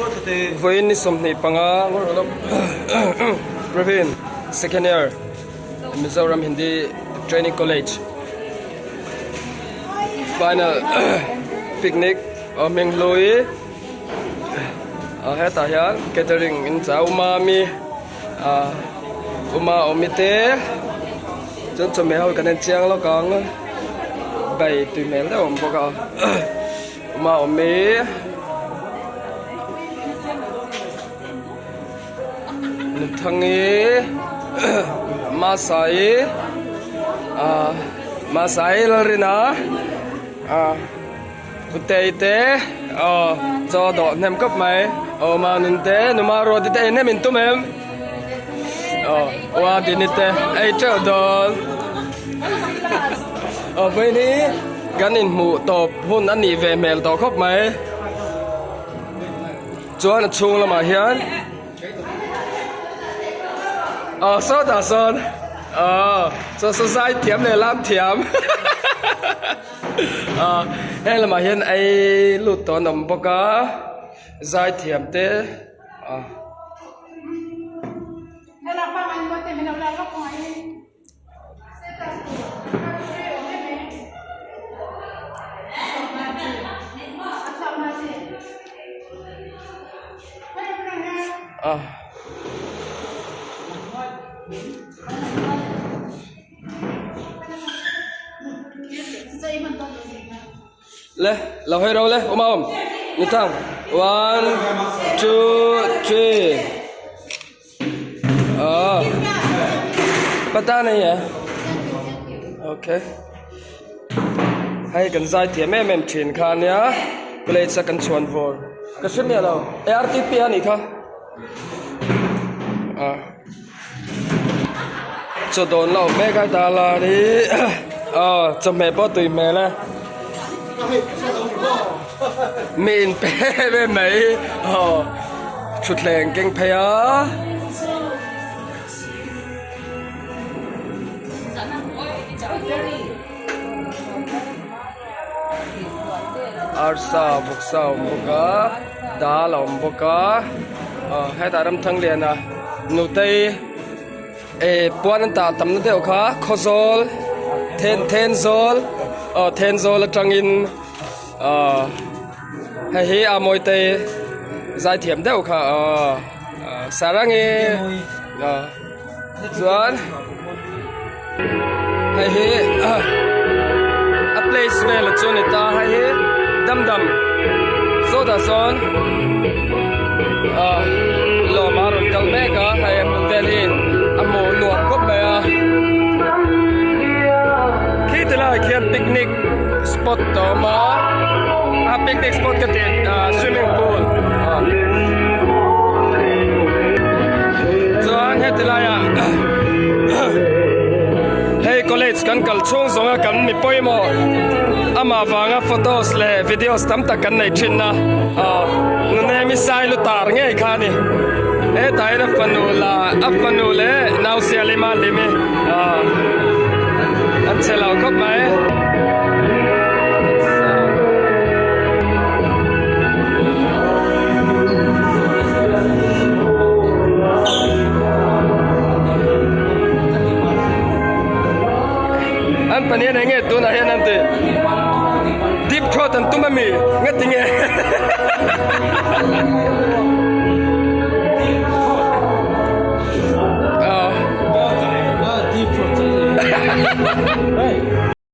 Vawiin ni 25 Praveen second year Mizoram Hindi Training College final picnic a hming hlui ah hetah hian catering in chau mami ah uma awmi te chuan chawhmeh ho kan en chiang lawk ang bai tui hmel deuh a awm bawk a uma awmi. Nuthangi Masai ah Masai Lalrina ah Putei te aw chaw dawh hnem khawp mai aw Manun te Numa Ruati te engem in tum em aw Uadini te ei teuh dawn aw vawiin hi kan inhmuh tawp hun a nih ve hmel tawh khawp mai. Chuan a chhung lamah hian aw sawtah sawn aw saw saw zai thiam leh lam thiam aw heng lamah hian ei lut tawh an awm bawk a zai thiam te aw. Le lo hawi ro le awm awm ni thang one two three. Ah pata nahi hai okay hei kan zai thiam em em thin kha ania college a kan chhuan vawr ka hre miah lo artp a nih kha ah chaw dawn la awm mek a dal a hi ah chawhmeh pawh tui hmel e mi in pe em em mai aw thutthleng keng phei a. Arsa vawksa a awm bawk a dal a awm bawk a aw hetah Ramthangliana nutei Eh puan an tah tamna deuh kha Khawzawl then Thenzawl aw Thenzawl atangin ah hei hi a Mawitei zaithiam deuh kha aw Sarangi aw chuan hei hi a place vel chu a ni ta hei hi Damdam sawtah sawn ah lawm a rawn kal mek a hei a hmun vel hi a hmuh nuam khawp mai a khi ti laiah khian picnic spot a awm a a picnic spot ka tih ah swimming pool ah chuan heti laiah hei college kan kal chhung zawnga kan mi pawimawh amah vanga photos leh videos tam tak kan nei thin a ah nunemi sai lu tar ngei kha a ni hetah hian a fanu la a fanu leh nau sialima hlimi ah an che lo khawp mai. An pahnih eng nge tunah hian an ti deep throat an tum ami nge ti nge